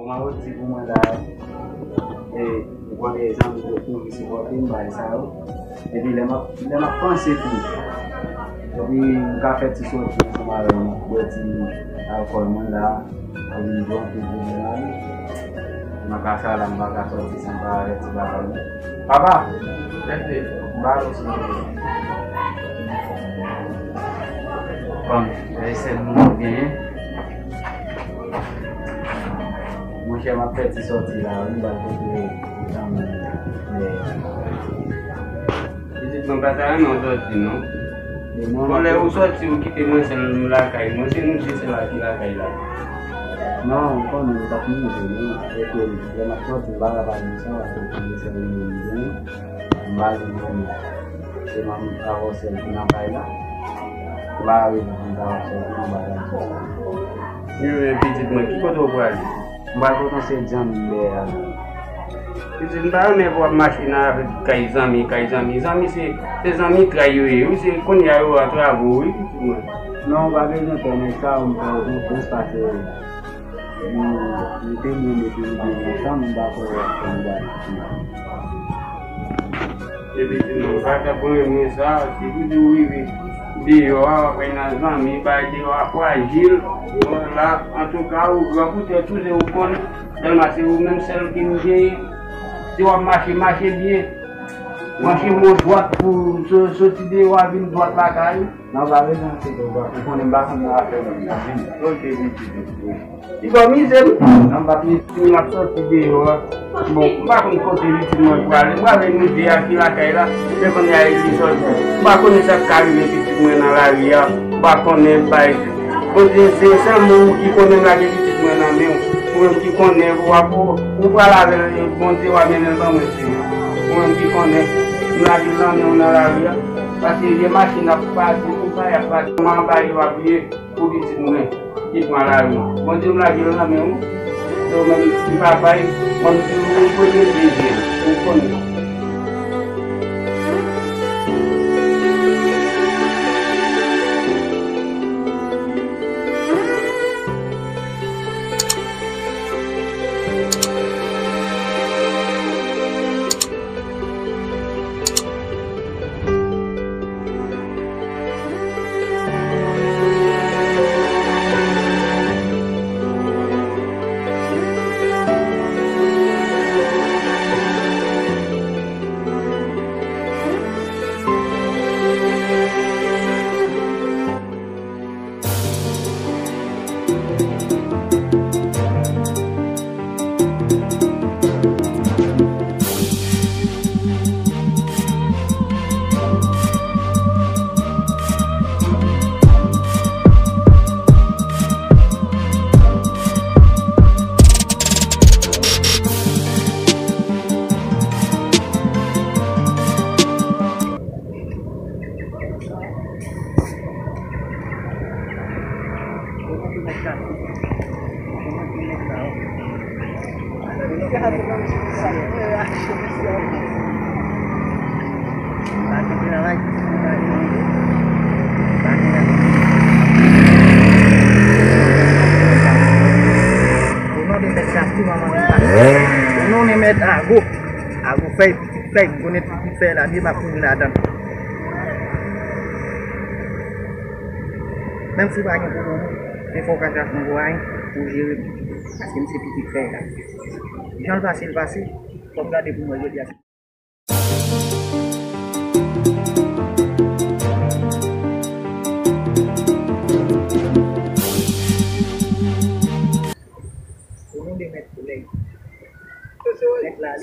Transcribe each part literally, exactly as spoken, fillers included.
Mwen yo di pou mwen la, e, m konnen zanmi yo toujou sipòte m, bagay sa yo. Epi lè m ap, lè m ap panse tou, epi m ka fè ti soti ansanm avè w, m ap bwè ti alkòl mwen la, epi m bwè anpil bouyon la wi. Nan ka sa la, m pa ka sòti san m pa avèti papa m. Papa! Mèsi. M ba w sou. Bon, e sèl moun nou genyen. Monchè, m ap fè ti sòti la wi, m pral kote zanmi m. Pitit mwen pa ta renmen w sòti non. Bon, lè ou sòti, ou kite mwen sèl lakay mwen, se nou de sèl la ki lakay la. Non, ou konnen ou t ap manje non. Epi lè m ap sòti, m pa ka pa di sa, paske se sèl mwen menm m gen. M pa di non. Se manmi avè w sèl ki nan kay la. M pa rive pou m ta wè sòti nan bagay sa. Yo, e pitit mwen, ki kote w prale? M pral kote yon seri zanmi m dèyè a. Pitit, m pa renmen pou w ap mache nan avèk kay zanmi, kay zanmi. Zanmi se, se zanmi tray yo ye. Wi, se kounye a yo an travo, wi, pitit mwen. Non, ou pa bezwen pè, men sa, ou m fè yon konstate. Nou, nou te byen mete nou byen ansanm, m pa kwè w ap fè yon bagay konsa. Epi di nou, pa t ap renmen sa, si pou di w rive deyò a, w ap wè nan zanmi, bay deyò a frajil, bon, la, antouka, ou gran pou tèt ou, se ou konn, sèlman se ou menm sèl ki m genyen, si w ap mache, mache byen, mache men dwat pou so-, soti deyò a vin dwat lakay ou. Non, pa bezwen enkyete w, ou konnen m pa konn nan afè moun nan, vini. Ok, pitit. Li ba w mizè, wi. Nan bat li, si m ap sòti deyò a. Bon, m pa konn kote pitit mwen prale. M prale nou de a ki lakay la. Se kounye a li sòti. M pa konnen sa k ka rive pitit mwen nan lari a. M pa konnen bay. Bondye, se sèlman ou ki konnen m lage pitit mwen nan men w. Ou menm ki konnen, w ap, ou pral avè l, Bondye w a mennen l ban mwen, Senyè. Ou menm ki konnen m lage l nan men w nan lari a. Paske gen machin ap pase, tout bagay ap pase. Kòman bagay yo ap ye? Pou pitit mwen ki pran lari. Bondye m lage l nan men w. Se ou menm ki papa l, mwen m di w premye, dezyèm. Ou konnen. O non de Mèt Kafou, manman nou pa. O non de Mèt Ago. Ago fèy, pitit fèy, m konnen pitit fèy la byen, m ap mouri ladan l. Menm si w pa gen pwoblèm, men fò w ka ka fè yon vwayen pou w jere m. Paske m se pitit fèy la. Jan l pase, l pase. Fò m gade pou m wè jodi a. O non de Mèt Solèy. Mèt Lali.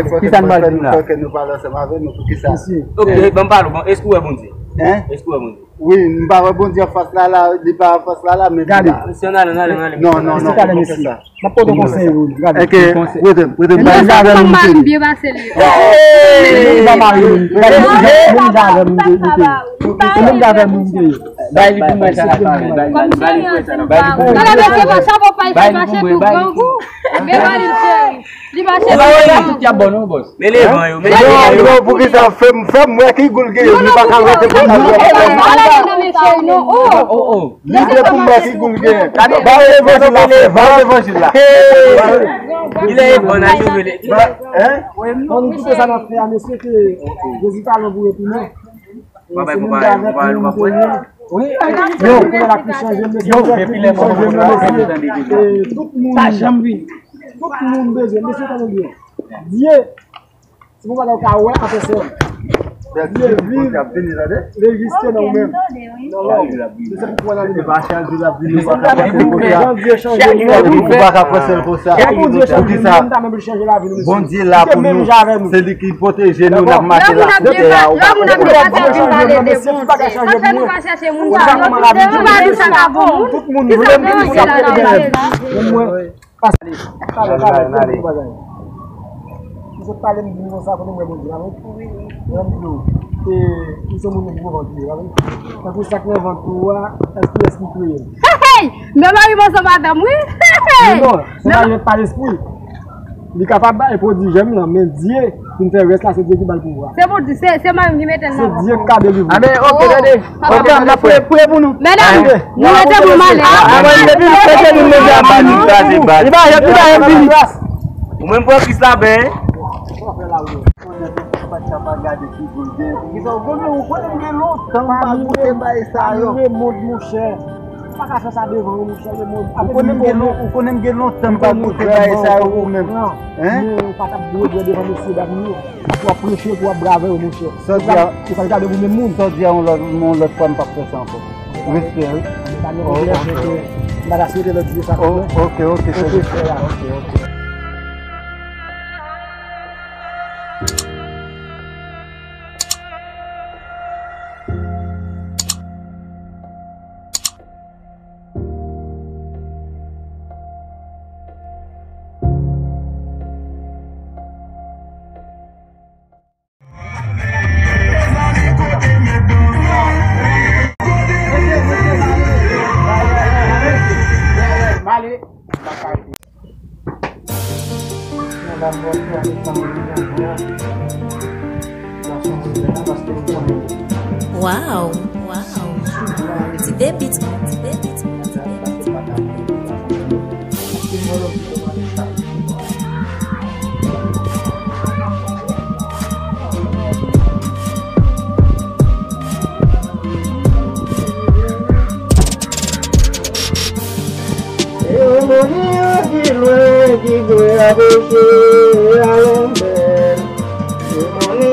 avè l. Kisa n pral di la? Fè nou pale ansanm avè nou pou kisa. Ok, ban m pale w, bon, èske w wè Bondye? Hein? Èske w wè Bondye? Wi, m pa wè Bondye anfas la la, li pa anfas la la, men gade. Mesye, ann ale, ann ale, ann ale. Non, non, non, pa fè sa. M ap pote w konsèy, wi, gade. Èske, prete m, prete m. Li pa mari m, li byen pase li. Li pa mari m. Li pa mari m. Li pa mari m. Li pa mari m. Bay li pou mwen sa la, bay li, bay li, bay li pou mwen sa la, bay li pou mwen. Bay li pou mwen, bay li pou mwen. Li mache tout grangou. Men pa li cheri. Li mache tout grangou. Tout y ap bon non, bòs. Mele van yo, mele van yo. Yo, poukisa fè m, fè m wè ki gou l genyen, li pa ka rete pou l. Ala yo nan mesye non. Oh, oh, oh. Li se pou m wè ki gou l genyen. Ba yo levanjil la, frè, ba yo levanjil la. Li lè e bon, a yo rele. Hein? Bon, nou kite sa n ap fè a, mesye, ke Jezi pa lwen pou retounen. Yo, yo, yo, epi lè mò pou mwen, tout moun, tout moun bezwen, mesye, tande byen. Dye, se pou bagay ou ka wè an pèsòn. Dye viv, li egziste nan ou menm. Non, non. Se sa pou wè nan li menm. Bondye chanje nou. Poukisa? Bondye la pou nou. Se li ki pwoteje nou, n ap mache la sou tè a, ou pa konprann. Tout moun vle m sa pou mwen. Pase, pale, pale, pale, pale. Misye pale m di m konsa kote m wè Bondye la, wi. Wi, wi. Lè m di w, e, misye moun nan ki pran vant li, wi. Tankou sa k nan vant ou a, èske, èske li kreye l? Hey, hey! Men mari m ansanm madanm, wi. Hey, hey! Non, se pa, men pa lespri. Li kapab bay pwodijè m nan, men Dye ki fè rès la, se Dye ki ba l pouvwa. Se pou di, se, se mari m ki mete l nan vant mwen. Se Dye k ka delivre. A, men, oke, tande. Oke, n ap priye, priye pou nou. Medam, nou mete pou m ale. A, mwen, depi nou mete nou, nou deja vini. Li pa, li pa, li pa vini. Ou menm pran Kris la ben. Ou konnen m gen lontan m pa goute bagay sa yo. Pa vire mond, monchè. Ou pa ka fè sa devan yo, monchè, le mond. Ou konnen m gen lon-, ou konnen m gen lontan m pa goute bagay sa yo ou menm. Hein? Men ou pa t ap dwe bwè devan mesye dam yo. Pou w ap preche, pou w ap brave yo, monchè. Ou pral gade pou menm moun. Sa w di a yon lòt, yon lòt fwa, m p ap fè sa ankò. Respè, wi. M pa gen pwoblèm, men ke m pa ta swete lòt di sa pou mwen. Oke, oke, oke, frè. Oke, oke. Wow, wow. Ti pepit, ti pepit, ti pepit. Seremoni an ki lwen, ki dwe abouche a lonbèl. Seremoni,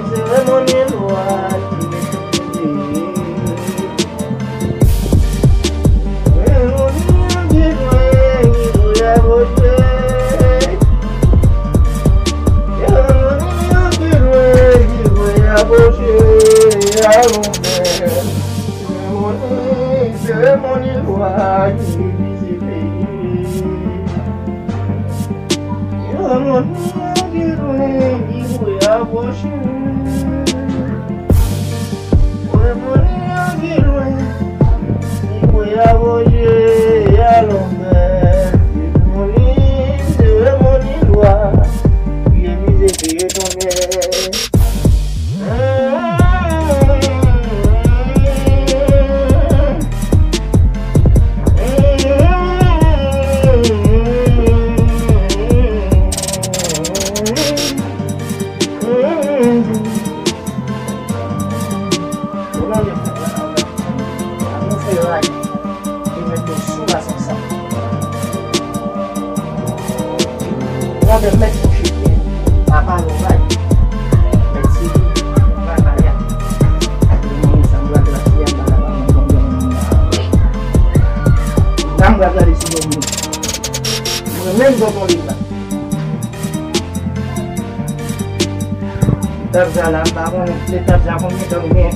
seremoni lwa ki deside. Seremoni an ki lwen, ki dwe abouche. Seremoni an ki lwen, ki dwe abouche a lonbèl. Seremoni, seremoni lwa ki divize peyi. Seremoni an ki lwen, ki dwe abouche. Seremoni an ki lwen, ki dwe abouche a lonbèl. Seremoni, seremoni lwa ki divize peyi. Ou nan lè fè la, la, la. Avan fè ray, li mèt yo sou la san sa. Ou nan lè mèt mouche byen, pa pale ray. Mèt se li, pa pale a. Li mwen sa, m gade la, se a, m pa ka pa mwen konbyen moun nan. La, m gade gade si yo moun. Mwen menm zòt on liv la. Tab sa la, m pa konnen, se tab sa konbyen tan ou gen.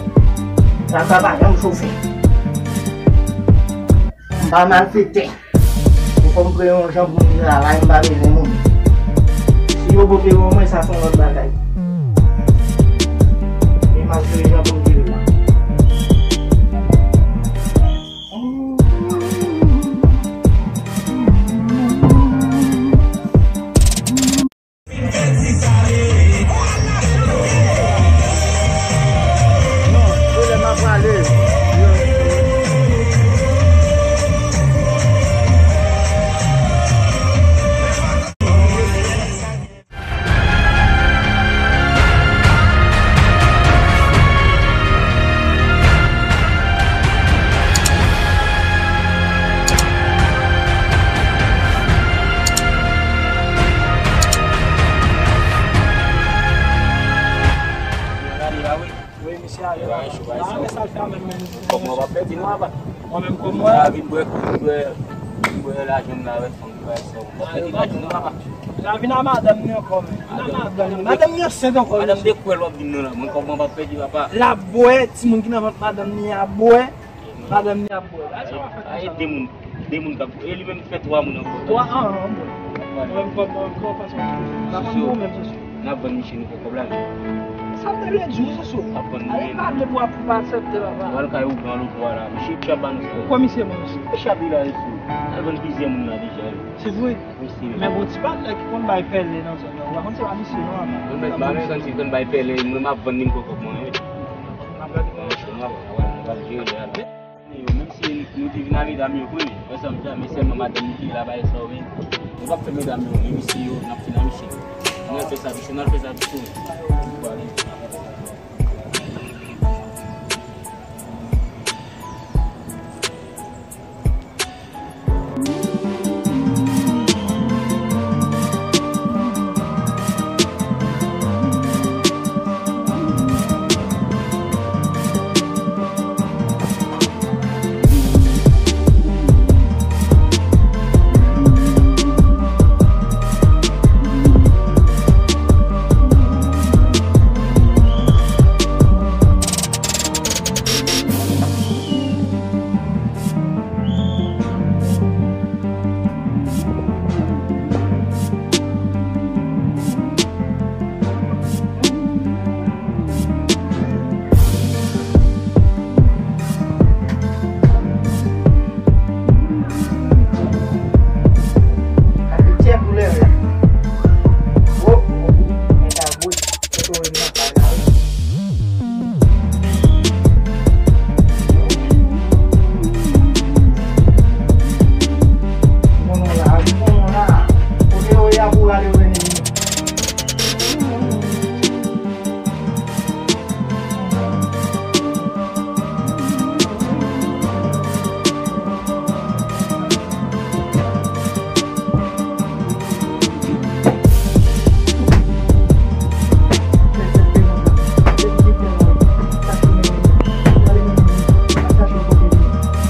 Papa pa janm chofe. M pa malfektè. Se kòm pre yon jan pou m travay, m pa bezwen moun. Si yo pote yon mwen, sa se yon lòt bagay. Men m ap jere jan pou m jere la. Wi, misye ale. Kòman w ap pèdi non, papa? Mwen menm kòman? Sa vin bwè, vin bwè, vin bwè lajan m la avèk fanm m pa sa. W ap pèdi lajan non, papa. La vin a madanm ni ankò, men. Vin a madanm ni. Madanm ni ansent ankò. Madanm de kwèl w ap vin nan la. Mwen kòman w ap pèdi, papa? L ap bwè, timoun ki nan vant madanm ni a bwè. Madanm ni ap bwè. Gade sa w ap fè konsa. De moun, de moun k ap bwè. E li menm fè twa moun ankò. Twa, an, an, an, bwè. Mwen menm kòman, kòman w ap pase? N ap vann nou menm, Soso. N ap vann misye, nou fè kòb la, non. Sa m te vle di w, Soso. N ap vann nou menm. Ale pale pou w ap, pou w aksepte, papa. W al kay Ougan lòt bò la. Misye ap ba nou sa. Ou kwè misye bon, Soso? Misye ap vin la, Soso. Al vann plizyè moun la deja, wi. Se vre? Wi, se vre. Men gon ti patnè ki konn bay pèlen nan zòn nan. Ou pa konn se pa misye, non, papa. Mwen mèt ba men, konn si konn bay pèlen, mwen m ap vann li, m pran kòb mwen, wi. M ap gade kòman misye, m ap, m ap jere li a. Yo, menm si nou te vin a medam yo, konnen, wè sa m di a, men sèlman madanm li ki la bay sa yo, men nou p ap fè medam yo, men misye yo, n ap fin a misye. Nou al fè sa, misye, nou al fè sa, misye.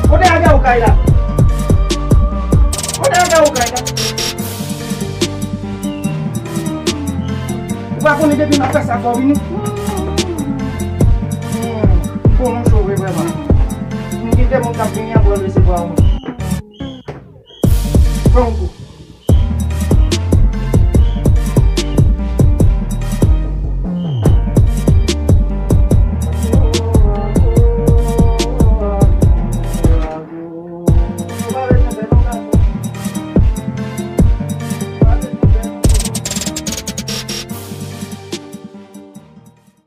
Kote a gen ou kay la? Kote a gen ou kay la? Ou pa konnen depi m ap fè sa fò w vini? Hmm, bon, nou cho vre vrèman. M gen de moun k ap vini an pou resevwa w. Pran yon kou.